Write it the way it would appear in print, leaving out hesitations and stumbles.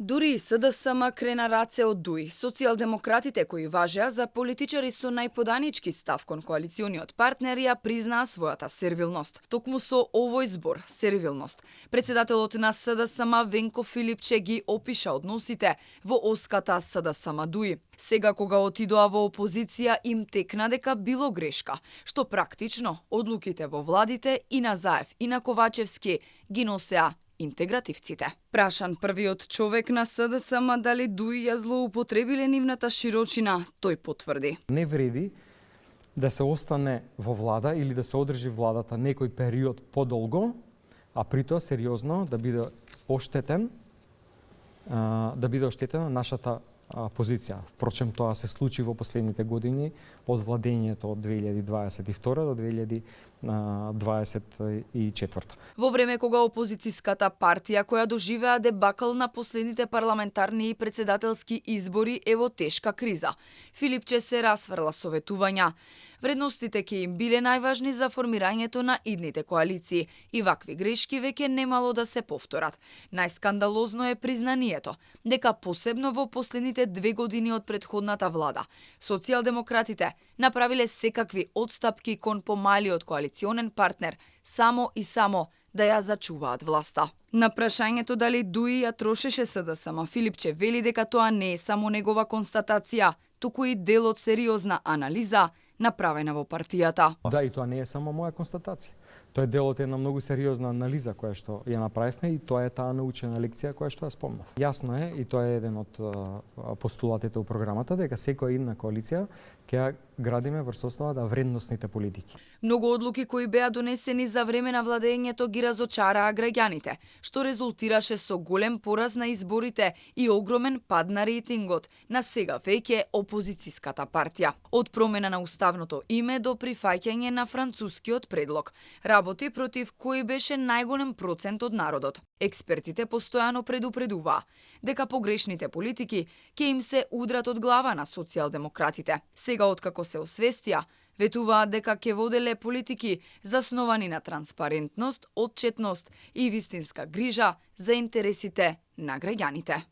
Дури и СДСМ крена раце од ДУИ. Социјалдемократите кои важеа за политичари со најподанички став кон коалициониот партнер ја признаа својата сервилност. Токму со овој збор, сервилност, председателот на СДСМ Венко Филипче ги опиша односите во оската СДСМ ДУИ. Сега кога отидоа во опозиција им текна дека било грешка, што практично одлуките во владите и на Заев и на Ковачевски ги носеа интегративците. Прашан првиот човек на СДСМ дали ДУИ ја злоупотребиле нивната широчина, тој потврди. Не вреди да се остане во влада или да се одржи владата некој период подолго, а при тоа сериозно да биде оштетена нашата позиција. Впрочем, тоа се случи во последните години од владењето од 2022 до 2024. Во време кога опозицијската партија која доживеа дебакл на последните парламентарни и председателски избори е во тешка криза, Филипче се расфрла советувања. Вредностите ќе им биле најважни за формирањето на идните коалиции и вакви грешки веќе немало да се повторат. Најскандалозно е признанието дека посебно во последните 2 години од претходната влада, социјалдемократите направиле секакви отстапки кон помалиот коалиционен партнер само и само да ја зачуваат власта. На прашањето дали ДУИ ја трошеше СДСМ, Филипче вели дека тоа не е само негова констатација, туку и дел од сериозна анализа направена во партијата. Да, и тоа не е само моја констатација. Тоа е дел од една многу сериозна анализа која што ја направивме и тоа е таа научена лекција која што ја спомнав. Јасно е, и тоа е еден од постулатите у програмата, дека секоја идна коалиција ќе ја градиме врз основа на вредносните политики. Многу одлуки кои беа донесени за време на владењето ги разочараа граѓаните, што резултираше со голем пораз на изборите и огромен пад на рейтингот на сега веќе опозицијската партија. Од промена на уставното име до прифаќање на францускиот предлог, работи против кои беше најголем процент од народот. Експертите постојано предупредуваа дека погрешните политики ќе им се удрат од глава на социјалдемократите. Сега откако се освестија, ветуваат дека ќе воделе политики засновани на транспарентност, отчетност и вистинска грижа за интересите на граѓаните.